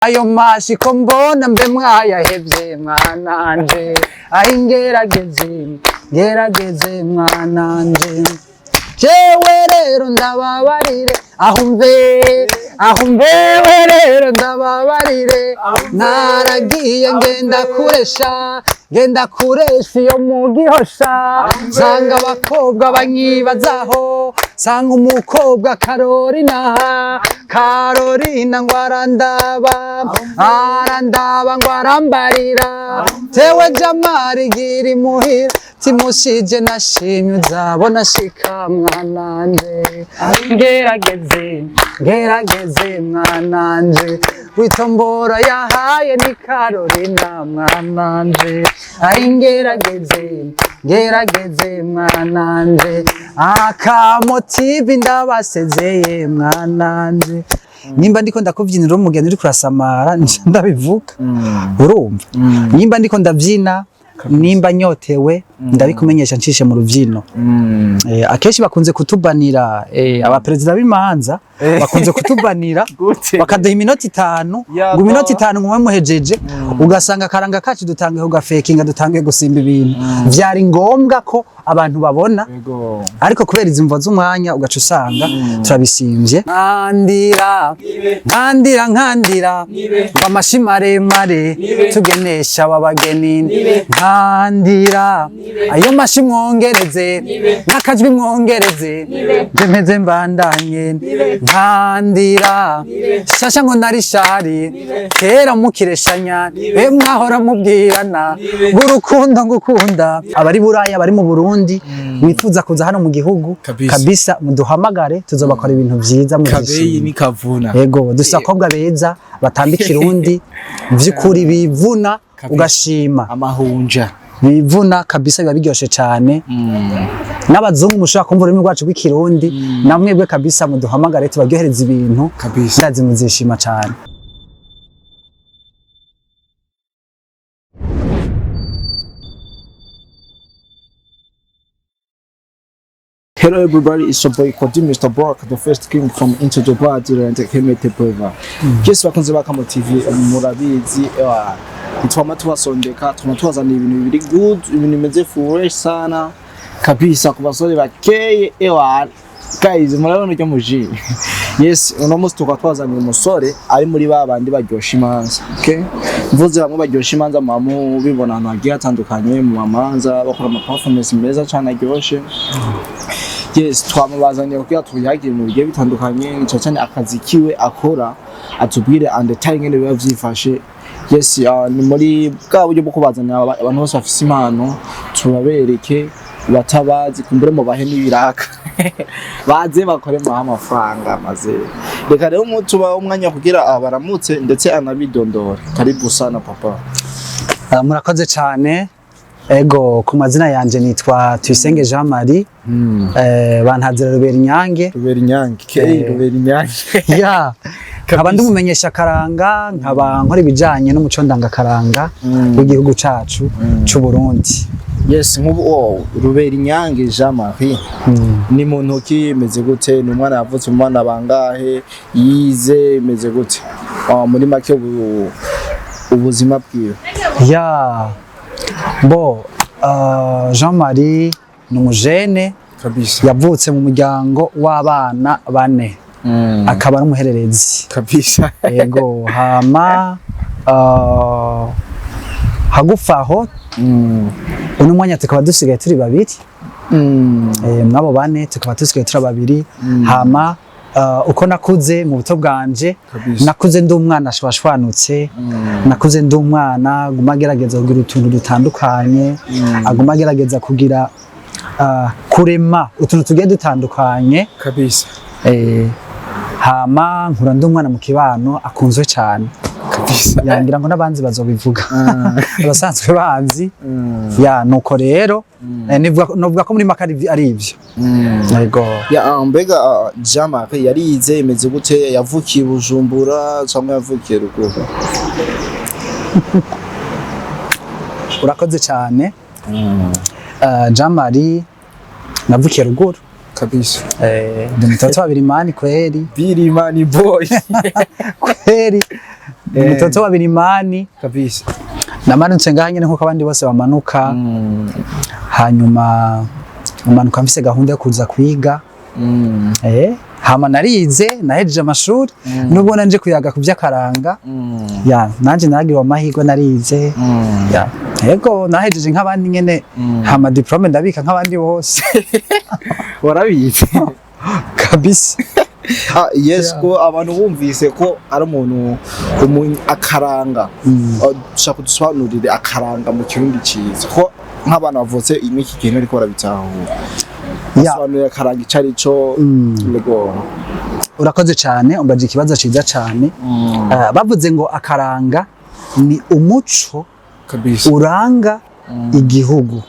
Ayo mashiko mbona mbe mwayahevye mwananje, aho ingerageze ngerageze mwananje. Jewe rero ndababarire, aho mve aho mvewe rero ndababarire. Naragiye ngenda kuresha, ngenda kuresha iyo mu Gihosha, nsanga abakobwa banyibazaho, nsanga umukobwa Karorina, Karorina ngo arandaba, arandaba ngo arambarira, tewe Jamari gira imuhira, timushije nashimye uzabona shika mwananje, ngerageze ngerageze mwananje, witombora yahaye ni Karorina mwananje, ai ngerageze ngerageze mwananje, akamotivi ndabasezeye mwananje. Nimba ndiko ndakuvyinira umugeni uri kurasamara, ndabivuga, urumva? Nimba ndiko ndavyina, nimba nyotewe, ndabikumenyesha ncishe mu ruvyino. Akenshi bakunze kutubanira, abaperezida b'imanza bakunze kutubanira Gute? bakaduha iminota 5 Yaba. ngo iminota 5 mube muhejeje, ugasanga akaranga kacu dutangiye kugafekinga, dutangiye gusimba ibintu vyari ngombwa ko abantu babona, Yego. ariko kubera izi mvo z'umwanya ugaca usanga turabisimvye. Nkandira nkandira nkandira ngo amashi maremare tugenesha aba bageni, nkandira ayo mashi mwongereze n'akajwi mwongereze nje mpeze mbandanye, nkandira shasha ngo nari shari kera mukireshanya be mwahora mubwirana ngo urukundo ngukunda. Abari Buraya, abari mu Burundi mwifuza kuza hano mu gihugu Kabisa. kabisa muduhamagare, tuzobakora ibintu vyiza Kabeyi muzishima. ni kavuna. Yego, dufise abakobwa beza batamba ikirundi vy'ukuri bivuna. Kabisa. Ugashima. Amahunja. Bivuna kabisa, biba biryoshe cane. N'abazungu mushobora kumva ururimi rwacu rw'ikirundi, namwebwe kabisa muduhamagare tubaryohereze ibintu. Kabisa. Ndazi muzishima cane. Hello everybody, it's your boy Kodi Mr. Brock, the first king from Into the Bar, the entertainment program. Yes, bakunze ba Kamo TV, murabizi, twama tubasondeka, twama tubazanira ibintu biri good, ibintu bimeze fresh sana kabisa ku basore bakeye ewa. Guys, murabona icyo muji. Yes, uno munsi tukaba twazaniye umusore ari muri ba bandi baryosha imanza. Okay? Mvuze bamwe baryosha imanza, muba mubibona ahantu hagiye hatandukanye mu mamanza, bakora ama performance meza cyane aryoshe. Yes, twamubazaniye kugira tuyagire ibintu bigiye bitandukanye, cyane cyane akazi kiwe akora, atubwire and ingene biba vyifashe. Yes, ni muri bwa buryo bwo kubazanira abantu bose bafise impano, tubabereke batabazi kumbure mubahe n'ibiraka baze bakore mubahe amafaranga maze. Reka rero tubahe umwanya kugira abaramutse ndetse anabidondore. Karibu sana papa. Murakoze cane. Ego, ku mazina yanje nitwa Tuyisenge Jean Marie, bantazira Rubera Inyange. Rubera Inyange K. Rubera Inyange. Ya, nkaba ndi umumenyesha karanga, nkaba nkora ibijanye n'umuco ndangakaranga w'igihugu cacu c'u Burundi. Yes, nk'ubu oh, Rubera Inyange Jean Marie ni muntu ki, imeze gute? Ni umwana yavutse mu bana bangahe? Yize imeze gute? Muri make ubuzima bwiwe. Ya, bo Jean Marie ni umujene Kabisa. yavutse mu muryango w'abana bane, akaba ari umuhererezi. Kabisa. Yego, hama hagufi aho uno mwanya tukaba dusigaye turi babiri. Mwabo bane tukaba dusigaye turi babiri. Hama uko nakuze mu buto bwanje, Kabisa. nakuze ndi umwana ashwashwanutse, nakuze ndi umwana aguma agerageza kugira utuntu dutandukanye, aguma agerageza kugira kurema utuntu tugiye dutandukanye. Kabisa. Hama nkura ndi umwana mu kibano akunzwe cyane. Kabisa. Yangira ngo n'abanzi bazobivuga, abasanzwe banzi. Ya, nuko rero novuga ko muri make ari ivyo. Yego. Ya, mbega Jean Marie yarize imeze gute? Yavukiye Bujumbura cyangwa yavukiye ruguru? Urakoze cyane. Jean Marie navukiye ruguru. Kabisa. Ndi mtoto wa Birimani kweli. Birimani boy. Kweli, ndi mtoto wa Birimani. Kabisa. Namanutse ngaha nyene nkuko abandi bose bamanuka. Hanyuma umanuka mfise gahunda yo kuza kwiga. Hama narize, nahejeje amashuri, nubwo nanje kuyaga ku vy'akaranga. Ya, nanje naragiriwe amahirwe, narize. Ya, yego, nahejeje nk'abandi nyene. Hama diplôme ndabika nk'abandi bose. Warabizi. Kabisa. Ah, yes, ko abantu bumvise ko ari umuntu akaranga. Ah, dushaka kudusobanurire akaranga mu Kirundi ciza, ko nk'abana bavutse imiki gihe ariko barabitahura. Basobanurire akaranga ico ari co. Yego. Urakoze cyane, umbaje ikibazo ciza cyane. Bavuze ngo akaranga ni umuco uranga igihugu.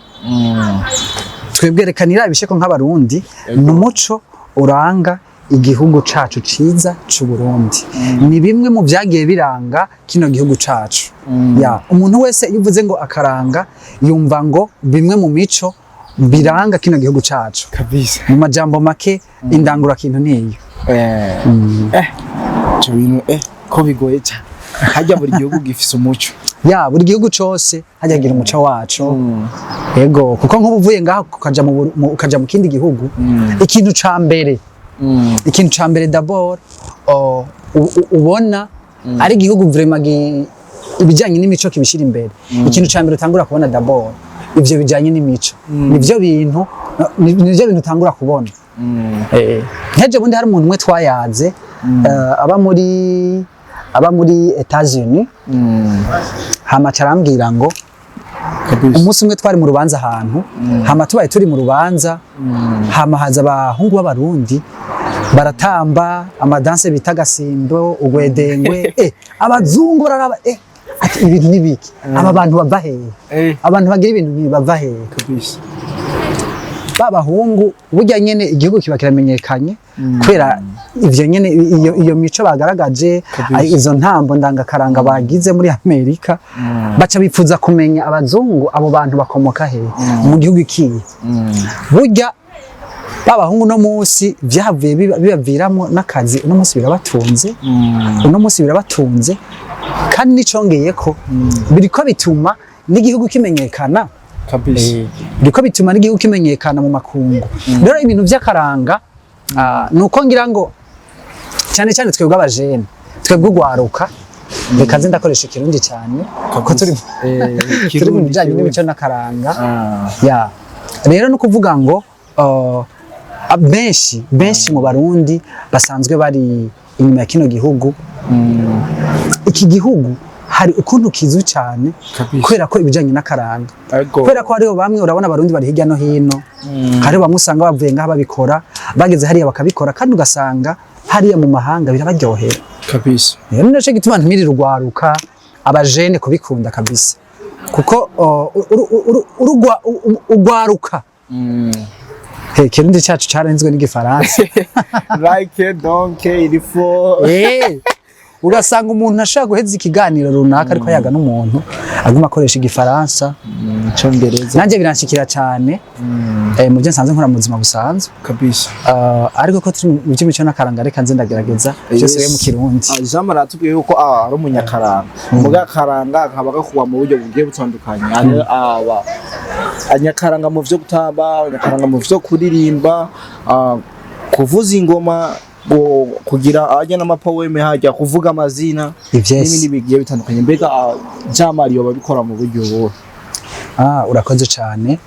Twebwe reka nirabishe ko nk'Abarundi ni umuco uranga igihugu cacu ciza c'u Burundi. Ni bimwe mu vyagiye biranga kino gihugu cacu. Ya, umuntu wese iyo uvuze ngo akaranga yumva ngo bimwe mu mico biranga kino gihugu cacu. Mu majambo make, indangurakintu niyo. Ico bintu ko bigoye cyane, harya buri gihugu gifise umuco? Ya, buri gihugu cose hajya gira umuco waco. Yego, kuko nk'ubu uvuye ngaho ukaja mu kindi gihugu, ikintu ca mbere d'abord ubona ari igihugu vraiment ibijanye n'imico kibishira imbere, ikintu ca mbere utangura kubona d'abord ivyo bijanye n'imico, nivyo bintu utangura kubona. Nkeje bundi hari umuntu umwe twayaze, aba muri Etats-Unis. Hama aca arambwira ngo umunsi umwe twari mu rubanza ahantu, hama tubaye turi mu rubanza, hama haza abahungu b'Abarundi baratamba ama danse bita gasimbo, ugwedengwe. Abazungu bararaba, ati ibintu nibiki? Aba bantu bava hehe? Abantu bagira ibintu nk'ibi bava hehe? Ba bahungu burya nyene igihugu kiba kiramenyekanye kubera ivyo nyene, iyo mico bagaragaje. Izo ntambo ndangakaranga bagize muri Amerika, baca bifuza kumenya abazungu abo bantu bakomoka hehe, mu gihugu ikihe. Burya ba bahungu no munsi vyahavuye bibaviramwo n'akazi. Uno munsi birabatunze, uno munsi birabatunze, kandi n'icongeyeko biriko bituma n'igihugu kimenyekana. Biriko bituma n'igihugu kimenyekana mu makungu. Rero ibintu vy'akaranga, nuko ngira ngo cyane cyane twebwe abajene, twebwe ugwaruka, reka nze ndakoresha Ikirundi cyane kuko turi mu bijanye n'imico n'akaranga. Ya, rero no kuvuga ngo benshi benshi mu Barundi basanzwe bari inyuma ya kino gihugu, iki gihugu hari ukuntu kizwi cyane kubera ko ibijanye n'akaranga, kubera ko hariho bamwe, urabona Abarundi bari hirya no hino, hariho bamwe usanga bavuye ngaha babikora, bageze hariya bakabikora, kandi ugasanga hariya mu mahanga birabaryohera. Rero nico gituma ntumirira urwaruka, abajene, kubikunda kabisa, kuko urwaruka, he, Kirundi cacu carenzwe n'Igifaransa. Like donc il faut Ugasanga umuntu ashaka guheza ikiganiro runaka ariko yaga n'umuntu aguma akoresha Igifaransa. Icongereza. Nanjye biranshikira cyane mu byo nsanzwe nkora mu buzima busanzwe. Ariko ko turi mu by'imico n'akaranga, reka nze ndagerageza byose bibe mu Kirundi. Ah, Jean Marie atubwiye yuko ari umunyakaranga, muga akaranga akaba gakuwa mu buryo bugiye butandukanye. Hari aba anyakaranga mu vyo gutamba, abanyakaranga mu vyo kuririmba, kuvuza ingoma, kugira ajya n'ama poème, hajya kuvuga amazina Ivyese. n'ibindi bigiye bitandukanye. Mbega Jean Marie yoba abikora mu buryo buhe? Ah, urakoze cyane.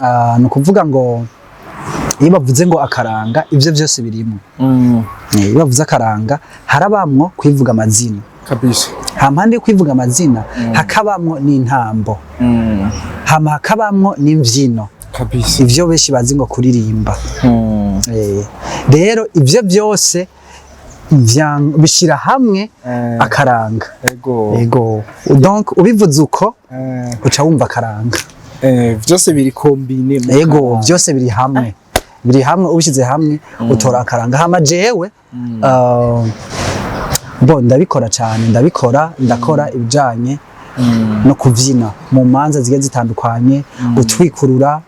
Ah, ni ukuvuga ngo iyo bavuze ngo akaranga, ibyo byose birimo. Iyo bavuze akaranga harabamwo kwivuga amazina. Hampande yo kwivuga amazina hakabamwo n'intambo, hama hakabamwo n'imvyino, ivyo benshi bazi ngo kuririmba. Rero ivyo byose bishira hamwe akaranga. Ego, donc ubivuze uko uca wumva akaranga. Vyose biri combiné mu Ego. karanga. Byose biri hamwe, biri hamwe, ubishyize hamwe utora akaranga. Hama jewe bo ndabikora cyane, ndabikora, ndakora ibijanye no kuvyina mu manza zigiye zitandukanye, gutwikurura.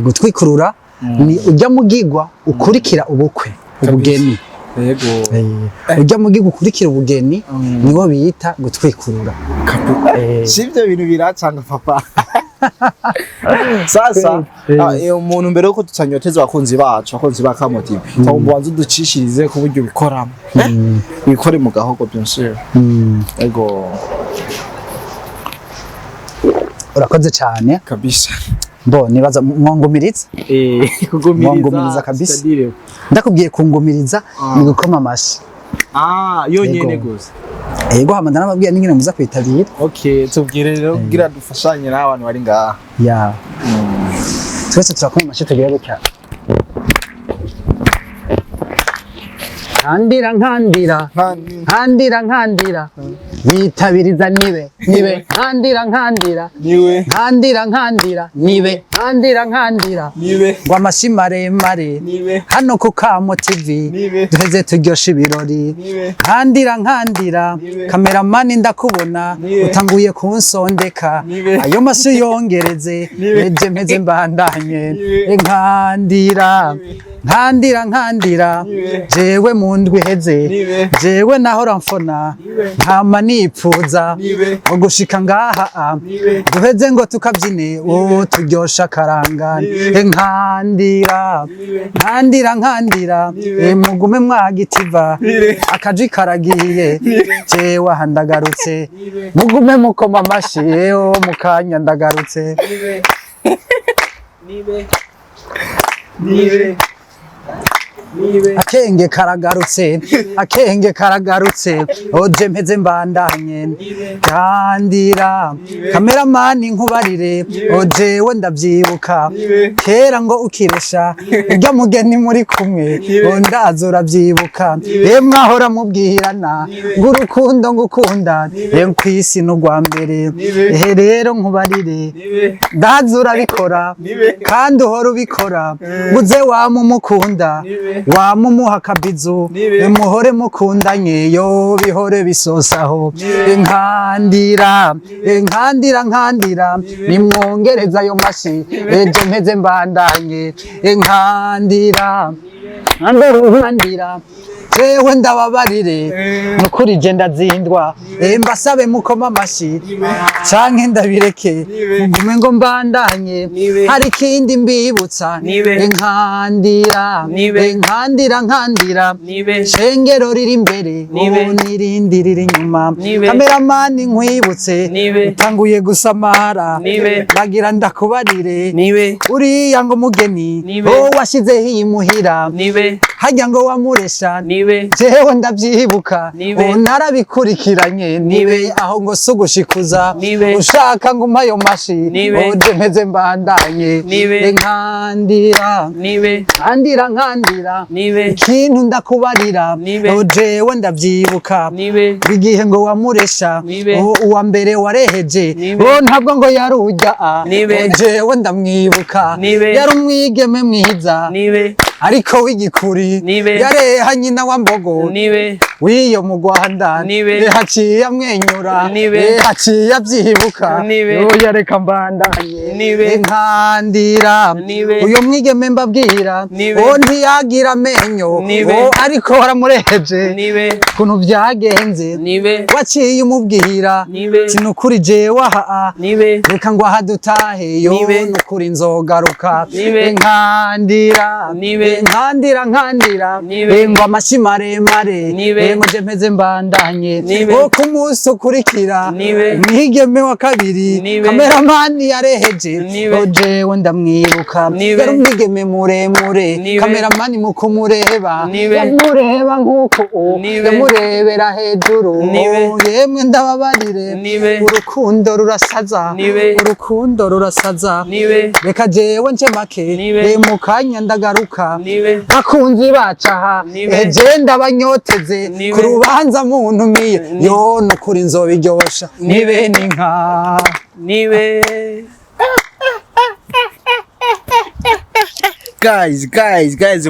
Gutwikurura. Ni ujya mugigwa ukurikira ubukwe, ubugeni. Ujya mugigwa ukurikira ubugeni niwo bita gutwikurura. Si ibyo bintu biracanga, papa. Sasa umuntu mbere yuko tutanyoteza abakunzi bacu, abakunzi ba Kamo TV, tugomba ubanze uducishirize ku buryo ubikoramo, ubikore mu gahogo, bien sûr. Ego. Urakoze cyane. Kabisa. Bo nibaza mwongumiriza. Kugumiriza. Mwongumiriza kabisa. C'est-à-dire? Ndakubwiye kungumiriza ni gukoma amashi. Ah, yonyene? Yego. Gusa? Yego, hama ndanababwiye n'ingene muza kwitabira. Okay, tubwire rero kugira dufashanye n'abantu bari ngaha. Ya, twese turakoma amashi, tugira gutya: nkandira, nkandira, nkandira, nkandira, bitabiriza nibe nibe, nkandira, nkandira, niwe, nkandira, nkandira, nibe, nkandira, nkandira, niwe, ngo amashi maremare, niwe, hano ku Kamo TV, Nibe. duheze turyoshe ibirori. Nibe. Nkandira, nkandira. Nibe. Kameramani, ndakubona. Nibe. Utanguye kunsondeka. Nibe. Ayo mashi yongereze. Nibe. Eje mpeze mbandanye. Nibe. Nkandira, nkandira, nkandira. Nibe. Jewe mu ndwi iheze, Nibe. jewe nahora mfona, Nibe. nkama nipfuza Nibe. ngo gushika ngaha, Nibe. duheze ngo tukabyine, ubu turyosha akaranga. Nibe. Nkandira, nkandira, nkandira. Nibe. Mugume mwagitiva. Nibe. Akaji karagiye, jewe aha ndagarutse, mugume mukoma amashi, yewe mukanya ndagarutse. Nibe, nibe, nibe. Akenge karagarutse, akenge karagarutse, oje mpeze mbandanye. Kandira, kameramani, nkubarire, ojewe ndavyibuka kera ngo ukiresha urya mugeni muri kumwe, ndaza urabyibuka, emwe ahora mubwirana ngo urukundo ngukunda emwe kw'isi n'urwa mbere. Ehe rero nkubarire, ndaza urabikora kandi uhora ubikora, uze wama umukunda, wama umuha akabizu, muhore mukundanye, yo bihore bisosaho. Nkandira, nkandira, nkandira, nimwongereza ayo mashi, ejo mpeze mbandanye. Nkandira, nkandira, jewe ndababarire, nukuri je ndazindwa. Mbasabe mukoma amashi canke ndabireke, mugume ngo mbandanye? Hari ikindi mbibutsa. Nkandira, nkandira, nkandira. Shengero riri imbere ubu n'irindi riri inyuma. Kameramani, nkwibutse, utanguye gusamara. Bagira ndakubarire, uriya ngo mugeni wowe washyizeho iyi muhira, hajya ngo wamuresha, jewe ndavyibuka, ubu narabikurikiranye, nibe aho ngo si ugushikuza, ushaka ngo umpe ayo mashi, uje mpeze mbandanye. Nkandira, nkandira, nkandira. Ikintu ndakubarira, jewe ndavyibuka igihe ngo wamuresha, uwa mbere wareheje, ntabwo ngo yarujya, jewe ndamwibuka, yari umwigeme mwiza ariko w'igikuri, yareha nyina wa mbogo w'iyo mu Rwanda, haciye amwenyura, haciye avyibuka, yoya reka mbandanye. Nkandira, uyo mwigeme mbabwira, o ntiyagira amenyo, o ariko waramureheje, ukuntu vyagenze, waciye umubwira, sinukuri jewe aha, reka ngo aha dutahe, yo nukuri nzogaruka. Nkandira, nkandira, nkandira, ngo amashi maremare, ngo je mpeze mbandanye. O ku munsi ukurikira, umwigeme wa kabiri, kameramani yareheje, o jewe ndamwibuka, yari umwigeme muremure, kameramani mu kumureba yamureba nk'uko yamurebera hejuru. Yemwe ndababarire, urukundo rurasaza, urukundo rurasaza. Reka jewe nce make, mu kanya ndagaruka. Bakunzi bacu aha, eje ndabanyoteze ku rubanza muntumiye, yo nukuri nzobiryosha, nibe ninka. Nibe. Guys, guys, guys,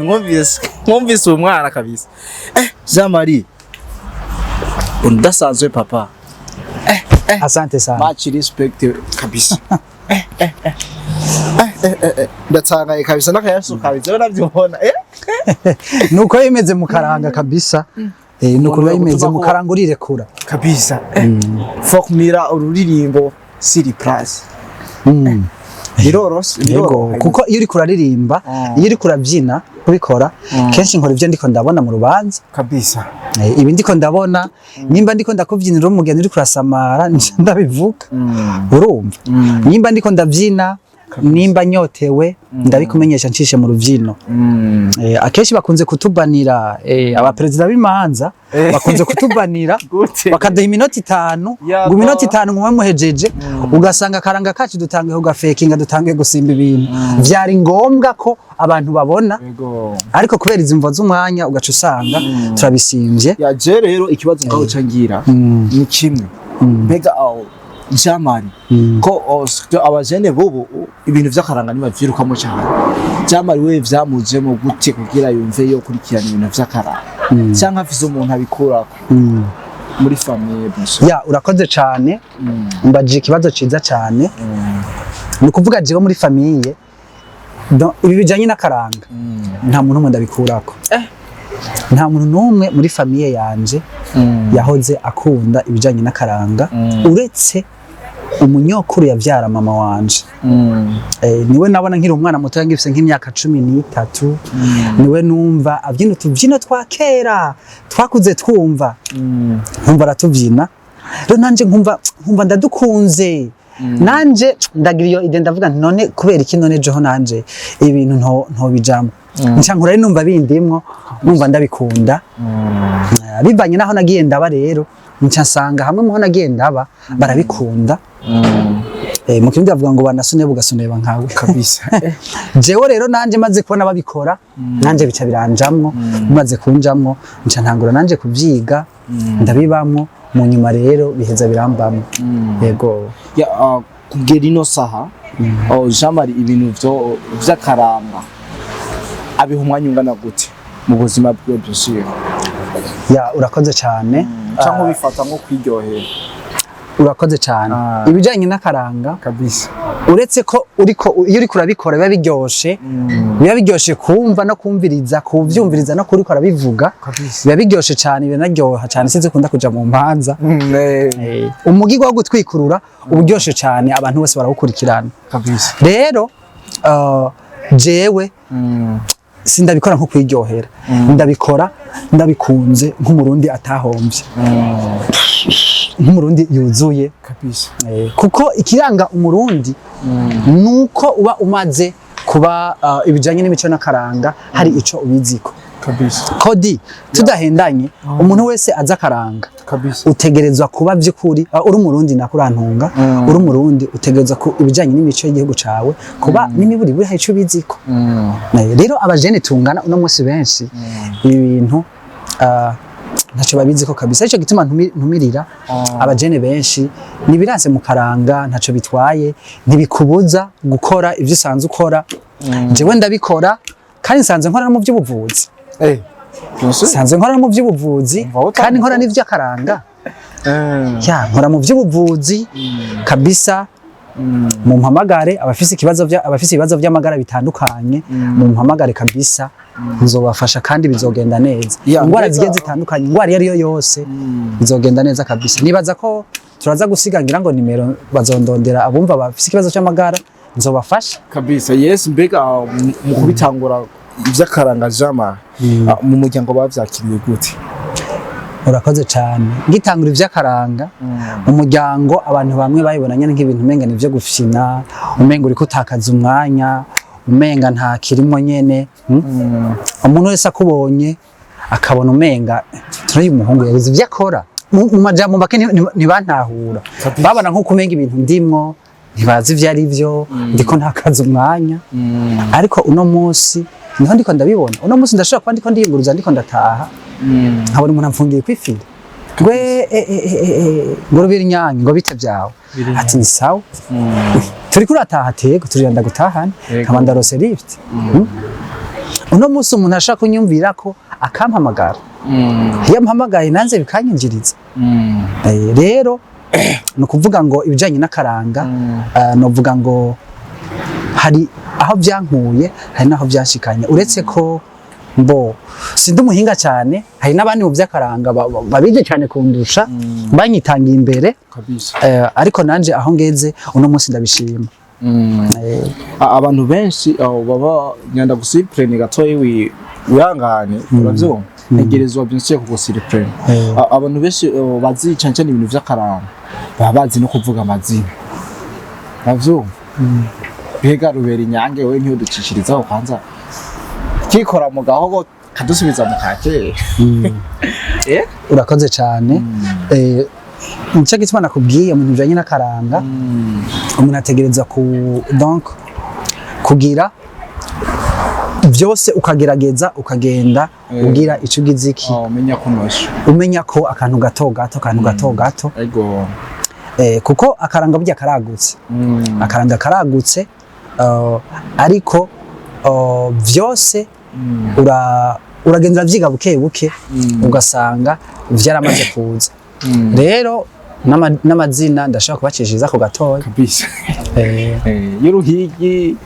mwumvise uwo mwana kabisa. Jean Marie, udasanzwe, papa. Asante sana. Much respect kabisa. Ndatangaye kabisa n'akayasu kabisa navyubona. Nuko bimeze mu karanga kabisa. Nuko biba bimeze mu karanga, urirekura. Kabisa. Faut kumira ururirimbo sur place. Biroroshe. Yego. Biroroha. Kuko iyo uriko uraririmba, iyo uriko urabyina, kubikora kenshi nkora ibyo ndiko ndabona mu rubanza. Ibi ndiko ndabona, nimba ndiko ndakubyinira umugeni uriko urasamara, nca ndabivuga, urumva? Nimba ndiko ndabyina, nimba nyotewe, ndabikumenyesha ncishe mu rubyino. Akenshi bakunze kutubanira, abaperezida b'imanza bakunze kutubanira. Gute? Bakaduha iminota 5, ngo iminota 5 mube muhejeje. Ugasanga akaranga kacu dutangiye kugafekinga, dutangiye gusimba ibintu vyari ngombwa ko abantu babona. Ariko kubera izi mvo z'umwanya, ugaca usanga turabisimvye. Ya, je rero ikibazo ngaho ca ngira ni kimwe: mbega aho Jamari ko abajene bubu ibintu vy'akaranga ntibavyirukamo cyane, Jamari we vyamujemo gute kugira yumve yo kurikirana ibintu vy'akaranga, canke afise umuntu abikurako muri famille, bien sûr? Ya, urakoze cane, mbajije ikibazo ciza cane. Ni ukuvuga jewe muri famille, donc, ibi bijanye n'akaranga nta muntu umwe ndabikurako. Nta muntu n'umwe muri famille yanje yahoze akunda ibijanye n'akaranga, uretse umunyokuru yavyara mama wanje. Niwe nabona nkiri umwana muto, ngifise nk'imyaka 13, niwe numva abyina utubyino twa kera twakuze twumva, nkumva aratubyina. Rero nanje nkumva ndadukunze, nanje ndagira iyo idée, ndavuga nti: "None kubera iki none joho nanje ibintu ntobijamwo?" Nca nkura rero numva bindimwo, numva ndabikunda. Bivanye naho nagiye ndaba rero, nca nsanga hamwe muho nagiye ndaba barabikunda. Mu kirundi bavuga ngo banasune bugasuneba nkawe. Jewe rero nanje maze kubona babikora, nanje bica biranjamwo. Bimaze kunjamwo, nca ntangura nanje kubyiga, ndabibamwo. Mu nyuma rero biheza birambamwo, yego. Ya, kugera ino saha, oh, Jean Marie ibintu vyo vy'akaranga abiha umwanya ungana gute mu buzima bwiwe, bien sûr? Ya, urakoze cyane. Canke ubifata nko kwiryohera? Urakoze cyane. Ibijanye n'akaranga, uretse ko uriko, iyo uriko urabikora biba biryoshe, biba biryoshe kumva no kumviriza, kuvyumviriza no kuriko urabivuga. Biba biryoshe cyane, biranaryoha cyane. Sinzi ukunda kuja mu manza. Umugigwa wo gutwikurura uba uryoshe cyane, abantu bose barawukurikirana. Rero jewe sindabikora nko kwiryohera, ndabikora ndabikunze nk'Umurundi atahombye, nk'Umurundi yuzuye. Kuko ikiranga Umurundi nuko uba umaze kuba ibijanye n'imico n'akaranga hari ico ubiziko. Kodi tudahendanye, umuntu wese azi akaranga, utegerezwa kuba by'ukuri uri Umurundi, nako urantunga, uri Umurundi utegerezwa ku ibijanye n'imico y'igihugu cawe kuba n'imiburiburi hari ico ubiziko. Rero abajene tungana uno munsi benshi ibi bintu ntacyo babiziko kabisa. Ico gituma ntumirira abajene benshi nibiranse mu karanga, ntacyo bitwaye, ntibikubuza gukora ibyo usanzwe ukora. Jewe ndabikora kandi nsanzwe nkora no mu by'ubuvuzi. Bien sûr. Nsanzwe nkora no mu by'ubuvuzi Umva utanga. kandi nkora n'ivy'akaranga. Ya, nkora mu by'ubuvuzi kabisa. Mumpamagare abafise ibibazo by'amagara bitandukanye, mumpamagare kabisa, nzobafasha kandi bizogenda neza. Ya, Indwara mbega- zigiye zitandukanye, indwara iyo ariyo yose, bizogenda neza kabisa. Nibaza ko turaza gusiga ngira ngo nimero, bazondondera abumva bafise ikibazo cy'amagara, nzobafasha. Kabisa, yes. Mbega mu kubitangura ivy'akaranga, Jama, mu muryango bavyakiriye gute? Urakoze cyane. Ngitangura ivy'akaranga mu muryango, abantu bamwe babibona nyene nk'ibintu umenga ni ivyo gufyina, umenga uriko utakaza umwanya, umenga nta kirimo nyene, Umuntu wese akubonye akabona umenga turayo umuhungu yabuze ivyo akora. Mu majambo make ntibantahura, babona nko kumenga ibintu ndimwo ntibazi ivyo ari vyo, ndiko ntakaza umwanya. Ariko uno munsi niho ndiko ndabibona. Uno munsi ndashobora kuba ndiko ndiyunguruza, ndiko ndataha, nkabona umuntu amfungiye kwifira ngwe ngo rubira inyange, ngo bite byawe, ati: "Ni sawa, turiko urataha?" "Tego turira ndagutahane." Nkaba ndarose lift. Uno munsi umuntu ashaka kunyumvira ko akampamagara, iyo ampamagaye nanze bikanyinjiriza. Rero ni ukuvuga ngo ibijanye n'akaranga, novuga ngo Hari aho byankuye, hari n'aho byanshikanye. Uretse ko mbo sindi umuhinga cyane, hari n'abandi mu by'akaranga babizi cyane kundusha, banyitangiye imbere. Ariko nanje aho ngeze uno munsi ndabishima. Abantu benshi aho baba nyanda gusipureni gatoyi, wihangane, uravyumva, ntegerezwa byinshi kugusiripureni. Abantu benshi bazi cane cane ibintu vy'akaranga, baba bazi no kuvuga amazina, uravyumva. Mbega Rubera Inyange, we ntiyoducishirizaho kwanza kikora mu gahogo kadusubiza mu kakera? Urakoze cyane. Nicyo gituma nakubwiye, mu bintu bijanye n'akaranga umuntu ategereza ku donc kugira byose, ukagerageza ukagenda ugira ico ugize iki. Oh, umenya ko nosha. Umenya ko akantu gato gato, akantu gato gato. Kuko akaranga burya karagutse. Akaranga karagutse, ariko vyose uragenda uravyiga buke buke, ugasanga vyaramaze kuza. Rero n'amazina ndashobora kubacishiriza ku gatoya. Kabisa. Y'uruhigi,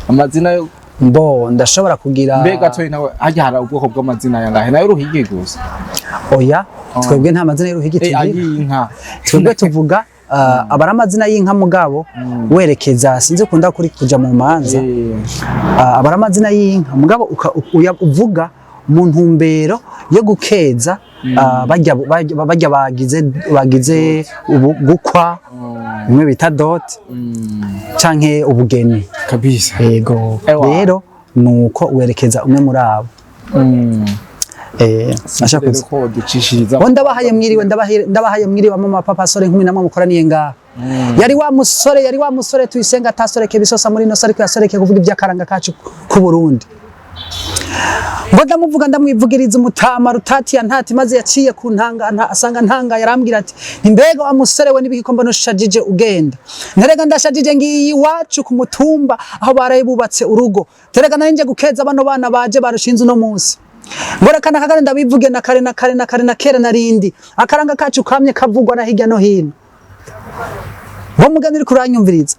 amazina yo Mbo ndashobora kugira. Mbe gatoyi, nawe harya hari ubwoko bw'amazina yangahe? Nayo uruhigi gusa? Oya, twebwe nta mazina y'uruhigi tugira. Ay'inka. Twebwe tuvuga aba ari amazina y'inka, mugabo werekeza, sinzi ukunda kuri kuja mu manza, aba ari amazina y'inka, mugabo uvuga mu ntumbero yo gukeza barya bagize ubu gukwa, bimwe bita dot canke ubugeni. Yego. Ewa. Rero nuko werekeza umwe muri abo. Nashaka Rero ko ducishiriza. Bo ndabahaye mwiriwe, ndabahaye mwiriwe mama, papa, sore, nkumi namwe mukoraniye ngaha. Yari wa musore Tuyisenga, atasoreke bisosa muri ino, ariko yasoreke kuvuga iby'akaranga kacu ku Burundi. Ngo ndamuvuga, ndamwivugiriza umutama rutati ya ntati, maze yaciye ku ntanga asanga ntanga, yarambwira ati: "Mbega wa musore we, nibiki ko mbona ushajije ugenda?" Nterega ndashajije, ngiye iwacu ku mutumba aho baraye bubatse urugo. Terega nari nje gukeza bano bana baje barushinze uno munsi. Ngo reka nakagare ndabivuge na kare na kare na kare na kera narindi. Akaranga kacu kamye kavugwa na hirya no hino. Ngo mugani uri kuranyumviriza,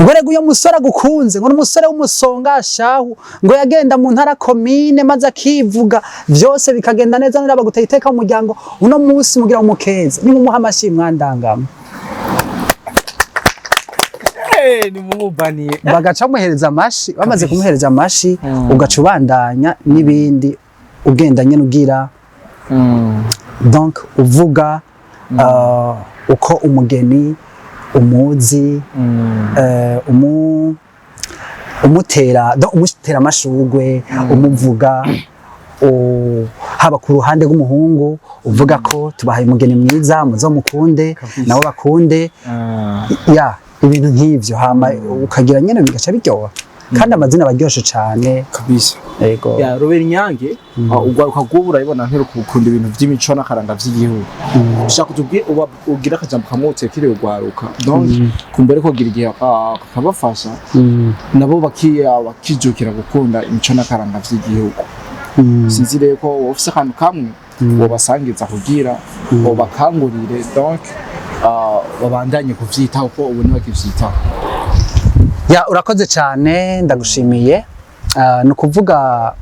ngo rega uyo musore agukunze, ngo ni umusore w'umusonga shahu, ngo yagenda mu ntara komine maze akivuga vyose bikagenda neza, none baguteye iteka mu muryango uno munsi mugira umukeze, nimumuha amashyi mwandangama. Ni mumubaniye. Bagaca bamuhereza amashi. Bamaze kumuhereza amashi, ugaca ubandanya n'ibindi, ugenda nyene ugira donc uvuga uko umugeni umuzi, umutera donc umutera amashurwe, umuvuga haba ku ruhande rw'umuhungu, uvuga ko tubahaye umugeni mwiza, muzomukunde, nabo bakunde ya ibintu nk'ivyo. Hama ukagira nyene bigaca biryoha, kandi amazina aba aryoshe cane. Yego. Ya Robert Nyange, ugwaruka rw'ubu urabibona ntirukunda ibintu vy'imico n'akaranga vy'igihugu. Ushaka kutubwira uba ugira akajambo kamwe utekere ugwaruka, donc kumbere ko gira igihe kakabafasha nabo bakijukira gukunda imico n'akaranga vy'igihugu. Sinzi rero ko wowe ufise akantu kamwe wobasangiza kugira wobakangurire, donc babandanye kuvyitaho ko ubu ntibakivyitaho. Ya, urakoze cyane, ndagushimiye. Ni ukuvuga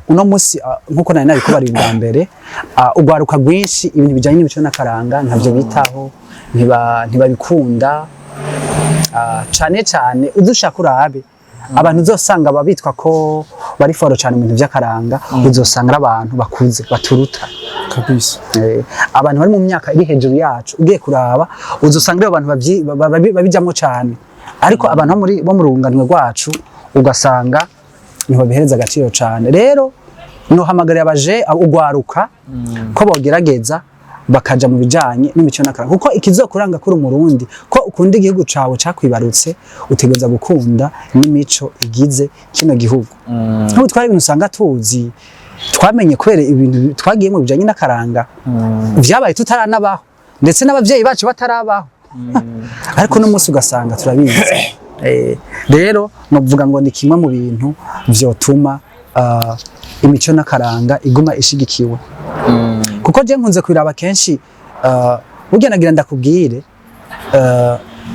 uno munsi, nkuko nari nabikubariye ubwa mbere, ugwaruka rwinshi ibintu bijyanye n'imico n'akaranga ntabyo bitaho, ntibabikunda. Cane cane udushaka urabe abantu uzosanga babitwa ko bari fort cyane mu bintu by'akaranga, uzosanga ari abantu bakuze baturuta. Abantu bari mu myaka iri hejuru yacu, ugiye kuraba uzosanga ari abantu babijamwo cyane, ariko abantu bo mu runganwe rwacu ugasanga ntibabihereza agaciro cyane. Rero nohamagarira abaje ugwaruka ko bogerageza bakaja mu bijanye n'imico n'akaranga, kuko ikizokuranga kuri umurundi ko ukunda igihugu cawe cakwibarutse, utegereza gukunda n'imico igize kino gihugu. Nk'ubu twari ibintu usanga tuzi, twamenye kubera ibintu twagiye mu bijanye n'akaranga vyabaye tutaranabaho, ndetse n'abavyeyi bacu batarabaho, ariko no munsi ugasanga turabizi. Rero novuga ngo ni kimwe mu bintu vyotuma imico n'akaranga iguma ishigikiwe, kuko je nkunze kubiraba kenshi. Burya nagira ndakubwire,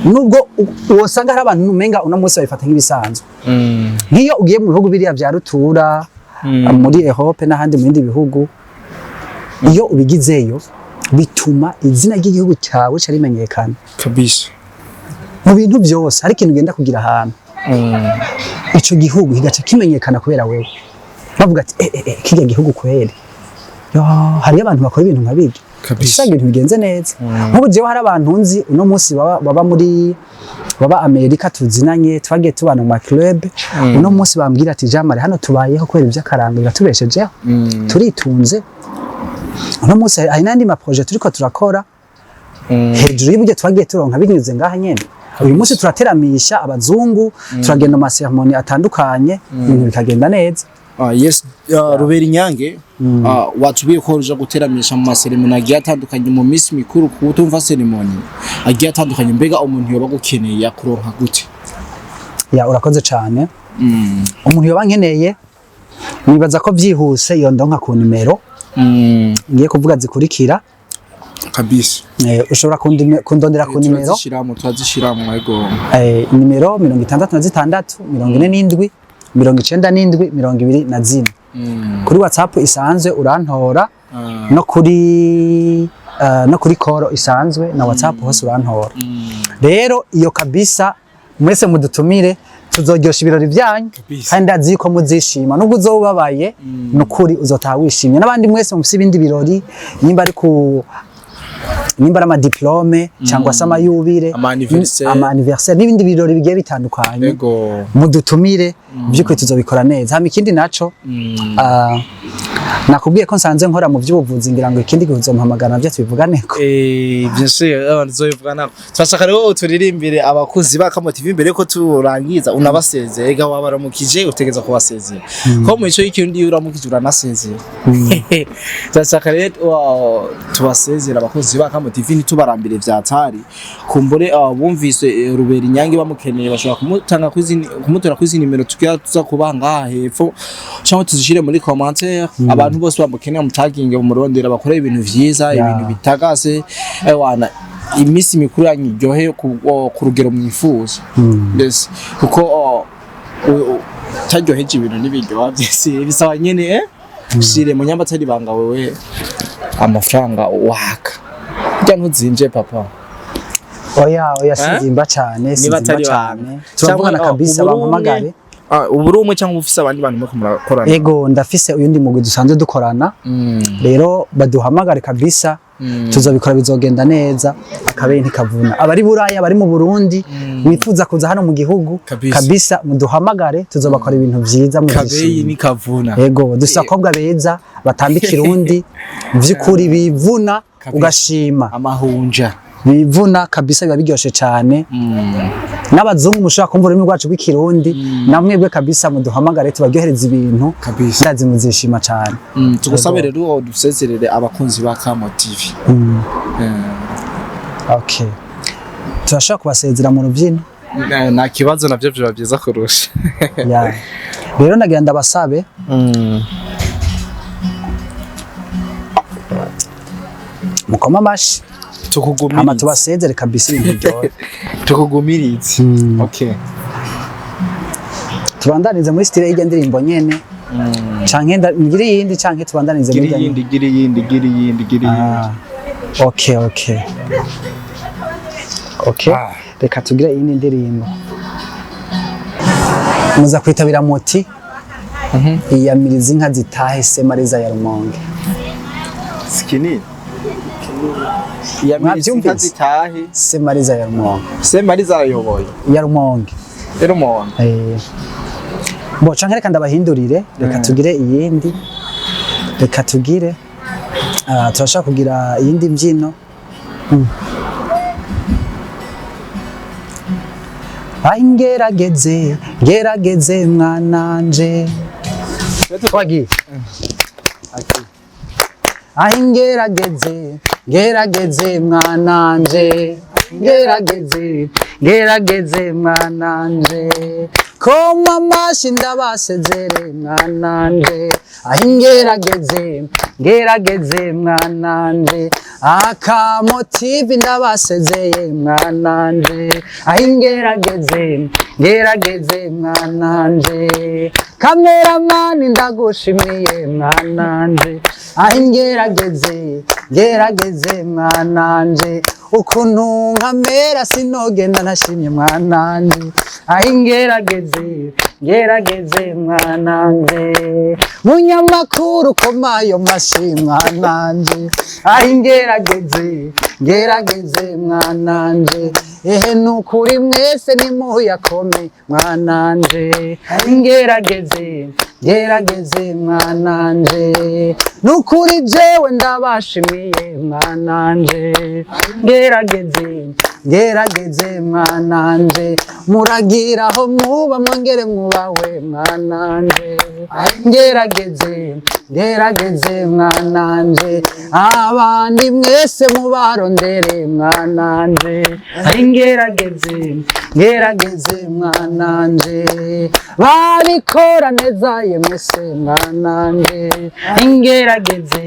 Nubwo wosanga hari abantu umenga uno munsi babifata nk'ibisanzwe, nk'iyo ugiye mu bihugu biriya vya rutura, muri Europe n'ahandi mu bindi bihugu, iyo ubigizeyo bituma izina ry'igihugu cyawe ca rimenyekana. Mu bintu byose hari ikintu ugenda kugira ahantu, ico gihugu kigaca kimenyekana kubera wewe, bavuga ati: "Eh, eh, eh, kirya gihugu kweri, yo, hariyo abantu bakora ibintu nka birya." Usanga ibintu bigenze neza. Nk'ubu jewe hari abantu nzi uno munsi baba muri, baba Amerika, tuzinanye, twagiye tubana mu ma club. Uno munsi bambwira ati: "Jean Marie, hano tubayeho kubera ivy'akaranga, biratubeshejeho, turitunze." Uno munsi hari n'andi ma projet turiko turakora hejuru y'uburyo twagiye turonka binyuze ngaha nyene. Uyu munsi turateramisha abazungu, turagenda mu ma cérémonies atandukanye, ibintu bikagenda neza. Ah, yes, Rubera Inyange, watubwiye ko uja guteramisha mu ma cérémonies agiye atandukanye, mu minsi mikuru, ku utumva cérémonie agiye atandukanye. Mbega umuntu yoba agukeneye yakuronka gute? Ya, urakoze cane. Umuntu yoba nkeneye, nibaza ko vyihuse yondonka ku nimero ngiye kuvuga zikurikira. Ushobora kundondera ku nimero Turazishiramo, ego. Nimero 66 47 97 24. Kuri WhatsApp isanzwe urantora, no kuri call isanzwe na WhatsApp, hose urantora. Rero iyo kabisa mwese mudutumire, tuzoryosha ibirori byanyu. Kandi ndazi yuko muzishima, nubwo uzoba ubabaye, nukuri uzotaha wishimye. N'abandi mwese mufise ibindi birori, nimba ari ama diplômes cyangwa se ama jubilé, Ama anniversaire. Ama anniversaire n'ibindi birori bigiye bitandukanye, mudutumire, by'ukuri tuzobikora neza. Hama ikindi naco, nakubwiye ko nsanze nkora mu by'ubuvuzi, ngira ngo ikindi gihe uzompamagara navyo tubivuganeko. Eh, bien sûr, abantu tuzobivuga nako. Turashaka rero turirimbire abakuzi ba Kamo TV mbere ko turangiza, unabasezeye. Ega wabaramukije, utegeza kubasezera. Ko mu ico y'ikirundi iyo uramukije uranasezera. Turashaka rero tubasezera abakozi ba Kamo TV, ntitubarambire vyatari. Kumbure bumvise Rubera Inyange bamukeneye, bashobora kumutanga kwizini, kumutora kwizi nimero tugira tuza kubaha ngaha hepfo, cyangwa tuzishire muri commentaire. Abantu bose bamukeneye mutaginge, mumurondera, bakore ibintu vyiza, ibintu bitagase. Ewana, iminsi mikuru yanyu iryohe ku rugero mwifuza. Yes, kuko utaryoheje ibintu n'ibiryoha byose bisaba nyene shire mu nyamba atari banga wewe amafaranga waka burya ntuzimvye, papa. Oya, oya, sinzimba cane. Niba Sinzimba atari cane. banga. Turavugana Cyangwa, kabisa, ubu uri umwe? bampamagare. Ubu uri umwe cyangwa ufise abandi bantu muriko murakorana? Ego, ndafise uyundi mugwi dusanzwe dukorana. Rero baduhamagare kabisa, tuzobikora, bizogenda neza. Akabeyi ntikavuna. Abari Buraya, abari mu Burundi, mwifuza kuza hano mu gihugu, kabisa muduhamagare, tuzobakora ibintu vyiza Kabeyi muzishima. ni kavuna. Ego, dufise abakobwa beza batamba ikirundi vy'ukuri, bivuna ugashima. Amahunja. Bivuna kabisa, biba biryoshe cane. N'abazungu mushobora kumva ururimi rwacu rw'ikirundi, namwebwe kabisa muduhamagare, tubaryohereza ibintu. Ndazi muzishima cane. Tugusabe rero dusezerere abakunzi ba Kamo TV. Okay, turashobora kubasezera mu rubyino. Nta kibazo, navyo vyoba byiza kurusha. Ya. Rero nagira ndabasabe mukoma amashi hama Tukugumirize. tubasezere kabisa, ibintu biryohe. Tukugumirize, okay. Tubandanize muri style y'irya ndirimbo nyene, canke ngire iyindi, canke tubandanize muri Gira irya nyene? iyindi, gira iyindi, gira iyindi, gira iyindi. Ah, okay. Reka tugire iyindi ndirimbo. Muza kwitabira muti: "Iyamiriza inka zitahe, Semariza ya Rumonge." Skinny iyamiriza inka Mwavyumvise? zitahe. Semariza ya Rumonge. Semariza arayoboye. Ya Rumonge. Rero umuntu Bo canke reka ndabahindurire, reka tugire iyindi, reka tugire, turashaka kugira iyindi mbyino. Ai, ngerageze, ngerageze mwananje, twagiye. Ai, ngerageze, ngerageze mwananje, ngerageze, Ngerageze mwananje, koma amashi ndabasezere mwananje. Aho ngerageze, ngerageze mwananje. Akamo TV ndabasezeye mwananje. Aho ngerageze, ngerageze mwananje. Cameraman ndagushimiye mwananje. Aho ngerageze, ngerageze mwananje. Ukuntu nkamera sinogenda ntashimye mwananje. Aho ngerageze, ngerageze mwananje. Munyamakuru koma ayo mashi mwananje. Aho ngerageze, ngerageze mwananje. Ehe, nukuri mwese nimuyakome mwananje. Ngerageze, ngerageze mwananje. Nukuri jewe ndabashimiye mwananje. Ngerageze, ngerageze mwananje. Muragira aho muba mwongere mwubawe mwananje. Ngerageze, ngerageze mwananje. Abandi mwese mubarondere mwananje. Ngerageze, ngerageze mwananje. Babikora neza ye mwese mwananje. Ngerageze,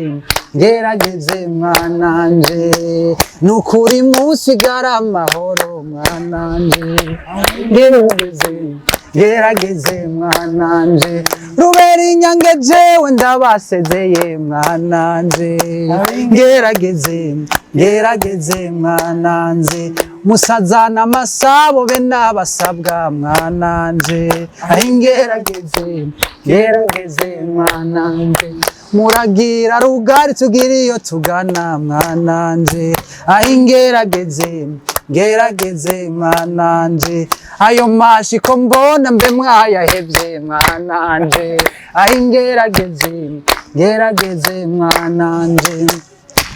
ngerageze mwananje. Nukuri musigara amahoro mwananje. Ngerageze, ngerageze mwananje. Rubera Inyange jewe ndabasezeye mwananje. Ngerageze, ngerageze mwananje. Musazana amasabo be n'abasabwa mwananje. Ngerageze, ngerageze mwananje. Muragira rugari tugira iyo tugana mwananje. Ngerageze, ngerageze mwananje. Ayo mashi ko mbona mbe mwayahevye mwananje. Ngerageze, ngerageze mwananje.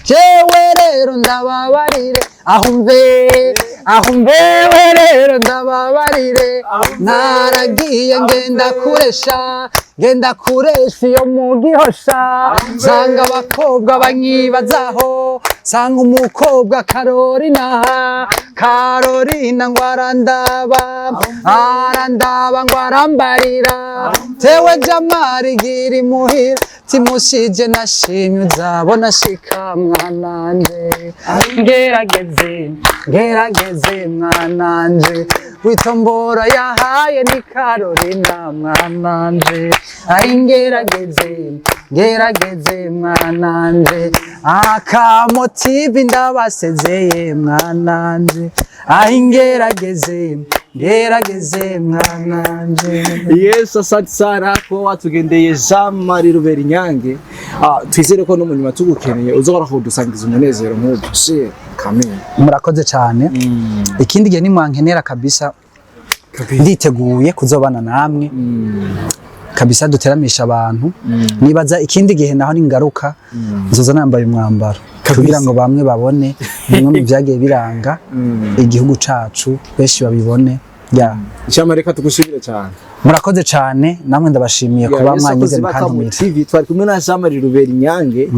Jewe rero ndababarire, aho mve, aho mvewe rero ndababarire. Naragiye ngenda kuresha, ngenda kuresha iyo mu Gihosha. Nsanga abakobwa banyibazaho, nsanga umukobwa Karorina. Karorina ngo arandaba, arandaba ngo arambarira: "Tewe Jamari gira imuhira." Timushije nashimye uzabona shika mwananje. Ngerageze, ngerageze mwananje. Witombora yahaye ni Karorina mwananje. Ai, ngerageze, ngerageze mwananje. Akamo TV ndabasezeye mwananje. Ai, ngerageze, ngerageze mwananje. Yes, asante sana kuba watugendeye, Jean Marie Rubera Inyange. Twizere ko no mu nyuma tugukeneye uzahora kudusangiza umunezero nk'ubu si kamere. Murakoze cyane. Ikindi gihe nimwankenera kabisa nditeguye kuzobana namwe kabisa, duteramisha abantu. Nibaza ikindi gihe naho ningaruka nzoza nambaye umwambaro kugira ngo bamwe babone bimwe mu byagiye biranga igihugu cacu, benshi babibone ya. Jean Marie, reka tugushimire cyane. Murakoze cyane namwe, ndabashimiye kuba Yes, mwanyize abakozi ba Kamo mukantumira. TV, twari kumwe na Jean Marie Rubera Inyange.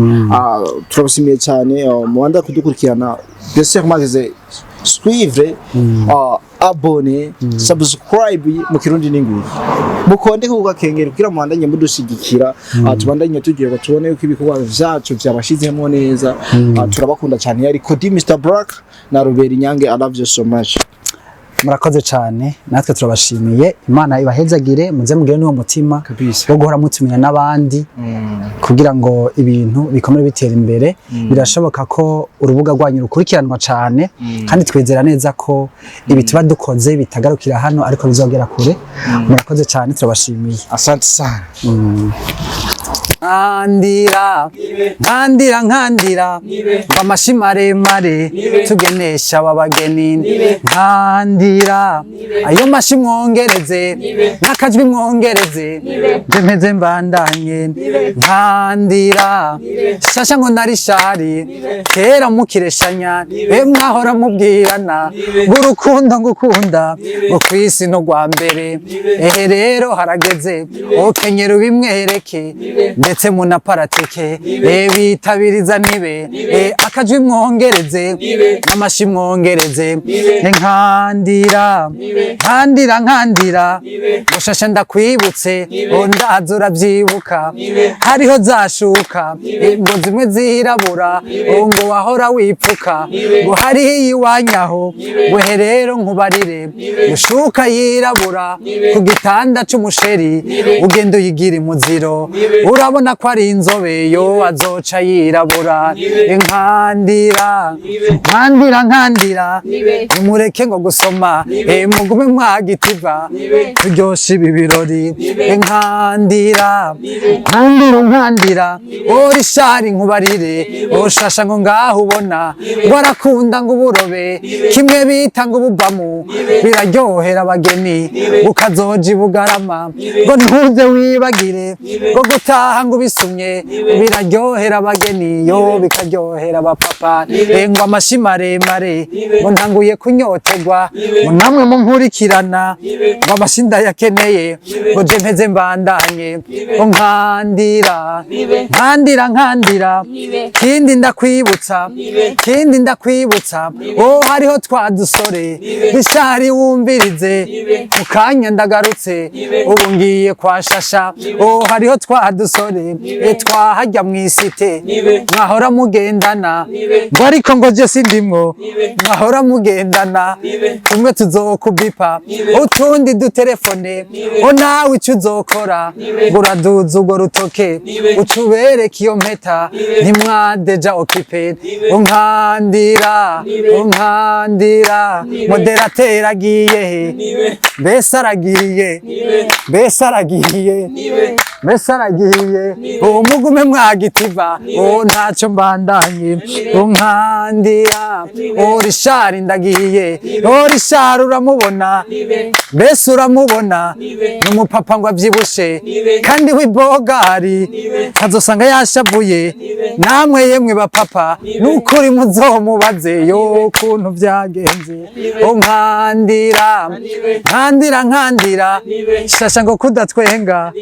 Turabashimiye cyane. Muwanda kudukurikirana, bien sûr mwagize suivre, abonner, subscribe mu Kirundi n'inguru, mukonde ku gakengeri kugira mubandanye mudushigikira. Tubandanye tugiye ngo tubone yuko ibikorwa vyacu vyabashizemo neza. Turabakunda cyane. Yari Kodi Mr Black na Rubera Inyange. I love you so much. Murakoze cyane, natwe turabashimiye. Imana ibahezagire, muze mugire n'uwo mutima Kabisa. wo guhora mutumira n'abandi kugira ngo ibintu bikomere bitera imbere. Birashoboka ko urubuga rwanyu rukurikiranwa cyane, kandi twizera neza ko ibi tuba dukoze bitagarukira hano ariko bizogera kure. Murakoze cyane, turabashimiye. Asante sana. Nkandira, nkandira, nkandira ngo amashi maremare tugenesha aba bageni. Nkandira ayo mashi mwongereze n'akajwi mwongereze, ndemeze mbandanye. Nkandira shasha ngo nari shari kera mukireshanya, be mwahora mubwirana ngo urukundo ngukunda ngo kwisi no rwa mbere. Ehe rero harageze ukenyera ubimwereke. Ndetse munaparatike bitabiriza nibe akajwi mwongereze n'amashi mwongereze. Nkandira, nkandira, nkandira ngo shasha ndakwibutse, ngo ndaza urabyibuka, hariho zashuka ngo zimwe zirabura, ngo wahora wipfuka, ngo hariho iyiwanyaho, ngo he rero nkubarire, ngo shuka yirabura ku gitanda c'umusheri ugenda uyigira imuziro, urabona ko ari inzobe yo azoca yirabura. Nkandira, nkandira, nkandira, nimureke ngo gusoma, mugume mwagitiva turyoshe ibi birori. Nkandira, nkandira, nkandira, orishari nkubarire, oshasha ngo ngaho ubona ngo arakunda ngo uburobe kimwe bita ngo ububamu biraryohera abageni, ukazoja ibugarama ngo ntuze wibagire ngo gutaha ngo ubisumye biraryohera abageni yo bikaryohera abapapa. Ngo amashi maremare, ngo ntanguye kunyotegwa, ngo namwe munkurikirana, ngo amashi ndayakeneye, ngo je mpeze mbandanye, ngo nkandira, nkandira, nkandira. Kindi ndakwibutsa, kindi ndakwibutsa, oh hariho twa dusore rishari wumvirize, mu kanya ndagarutse, ubu ngiye kwa shasha. Oh hariho twa dusore twahajya mw'isite mwahora mugendana, ngo ariko ngo je sindimwo, mwahora mugendana tumwe tuzokubipa utundi dutelefone, o nawe ico uzokora ngo uraduza urwo rutoke uca ubereka iyo mpeta ntimwadeja occupé. Unkandira, unkandira, modérateur agiye he? Mbese aragiye, mbese aragiye, mbese aragiye. Uwo mugume mwagitiva, uwo ntacyo mbandanye. Unkandira, uwo rishari ndagiye, uwo rishari uramubona, mbese uramubona, ni umupapa ngo abyibushe kandi w'ibogari azosanga yashavuye. Namwe yemwe bapapa, nukuri muzomubaze yo kuntu byagenze. Unkandira, nkandira, nkandira, shasha ngo kudatwenga,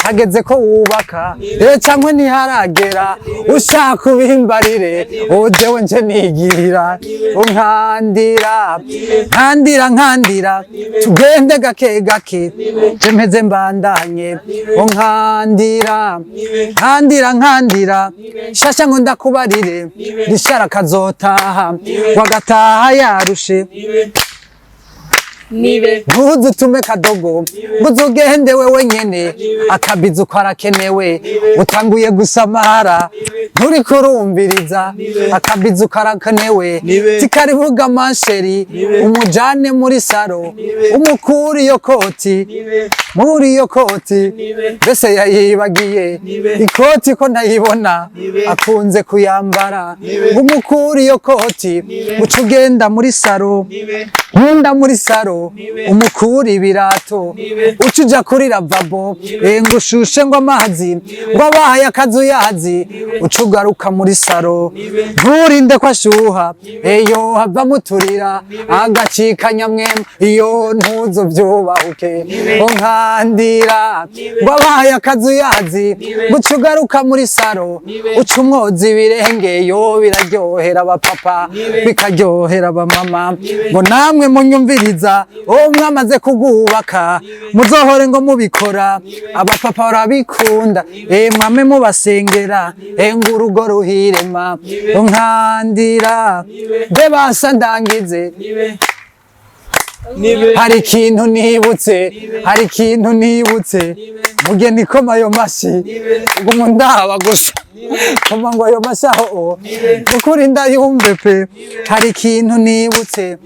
hageze ko wubaka rero cyangwa ntiharagera, ushaka ubimbarire, ujewe nje nigira. Unkandira, nkandira, nkandira, tugende gake gake, je mpeze mbandanye. Unkandira, nkandira, nkandira, shasha ngo ndakubarire, rishara kazotaha wagataha yarushe. Nibe. Ntuzutume kadogo ngo uzugende wewe nyene, akabizu karakenewe, utanguye gusamara nturiko urumviriza, akabizu karakenewe. Tikarivuga mansheri umujane muri salon, umukura iyo koti muri iyo koti, mbese yayibagiye ikoti ko ntayibona akunze kuyambara, umukura iyo koti, uca ugenda muri salon, nkunda muri salon, umukura ibirato, uca uja kuri lavabo, ngo ushushe ngo amazi ngo abaye akazuyazi, uca ugaruka muri salon, nturinde ko ashuha, eyo hava muturira agacika nyamwema, iyo ntuzo vyubahuke. Unkandira ngo abaye akazuyazi, uca ugaruka muri salon, uca umwoza ibirenge, yo biraryohera abapapa bikaryohera abamama. Ngo namwe munyumviriza, uwo mwamaze kugubaka muzohore ngo mubikora, abapapa barabikunda, mwame mubasengera, ngo urugo ruhirema. Unkandira mbe basa ndangize. Nibe. Hari ikintu nibutse, hari ikintu nibutse. Mugeni, koma ayo mashi, uguma ndaba gusa, koma ngo ayo mashi aho ukuri ndayumve pe. Hari ikintu nibutse,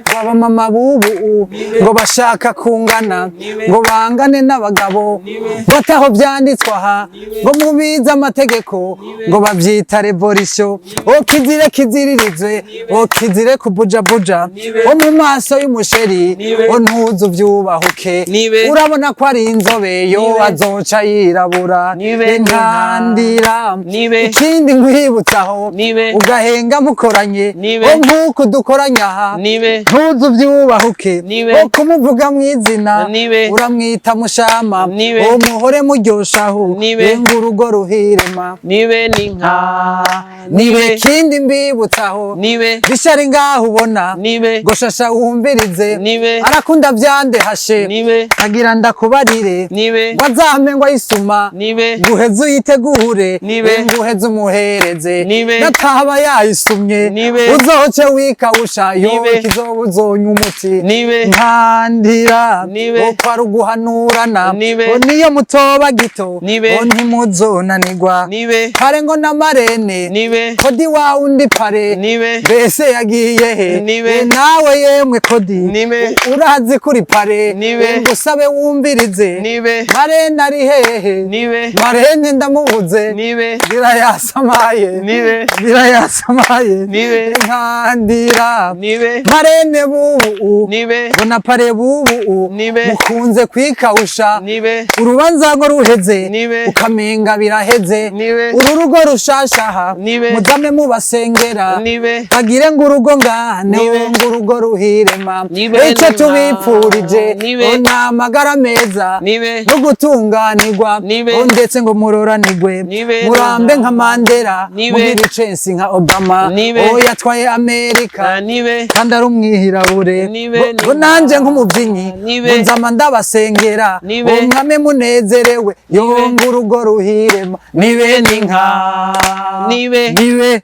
ngo abamama bubu ngo bashaka kungana, ngo bangane n'abagabo, ngo ataho byanditswe aha, ngo mubize amategeko, ngo bavyita révolution. O kizire kiziririzwe, o kizire kubujabuja o mu maso y'umusheri. kweri. Nibe. O ntuzu vyubahuke. Nibe. Urabona ko ari inzobe yo, Nibe. azoca yirabura. Nibe. Nkandira. Nibe. Ikindi nkwibutsaho, Nibe. ugahenga mukoranye, Nibe. o nk'uku dukoranye aha, Nibe. ntuzu vyubahuke. Nibe. O kumuvuga mw'izina, Nibe. uramwita mushama. Nibe. O muhore muryoshaho. Nibe. Ngo urugo ruhirema. Nibe n'inka. Nibe. Kindi mbibutsaho, Nibe. bishari ngaho ubona, Nibe. ngo shasha wumvirize, Nibe. arakunda vyandehashe. Nibe. Agira ndakubarire, Nibe. ngo azampe ngo ayisuma, Nibe. nguheze uyitegure, Nibe. nguheze umuhereze. Nibe. Nataba yayisumye, Nibe. uzoce wikawusha yo, Nibe. kizoba uzonywa umuti. Nibe. Nkandira. Nibe. Uko ari uguhanurana. Nibe. O niyo mutoba gito, Nibe. o ntimuzonanirwa. Nibe. Kare ngo na marene, Nibe. kodi wa undi pare, Nibe. mbese yagiye he? Nibe. E nawe yemwe kodi, Nibe. urazi kuri pare. Nibe. E ngusabe wumvirize, Nibe. marene ari hehe? Nibe. Marene ndamubuze. Nibe. Ngira yasamaye. Nibe. Ngira yasamaye. Nibe. Nkandira. Nibe. Marene bubu, Nibe. bona pare bubu, Nibe. mukunze kwikawusha. Nibe. Urubanza ngo ruheze, Nibe. ukamenga biraheze. Nibe. Uru rugo rushashaha, Nibe. muzame mubasengera, Nibe. bagire ngo urugo ngane, Nibe. ngo urugo ruhirema. Nibe. Icyo tubipfurije, Nibe. ngo ni amagara meza Nibe. no gutunganirwa, Nibe. ngo ndetse ngo muroranirwe, Nibe. murambe nka Mandela, Nibe. mugire icensi nka Obama, Nibe. uwo yatwaye Amerika Nibe. kandi ari umwihirabure. Nibe. Ngo nanje nk'umubyinnyi, Nibe. ngo nzama ndabasengera, Nibe. ngo mwame munezerewe yo, Nibe. ngo urugo ruhirema. Nibe n'inka. Nibe. Nibe.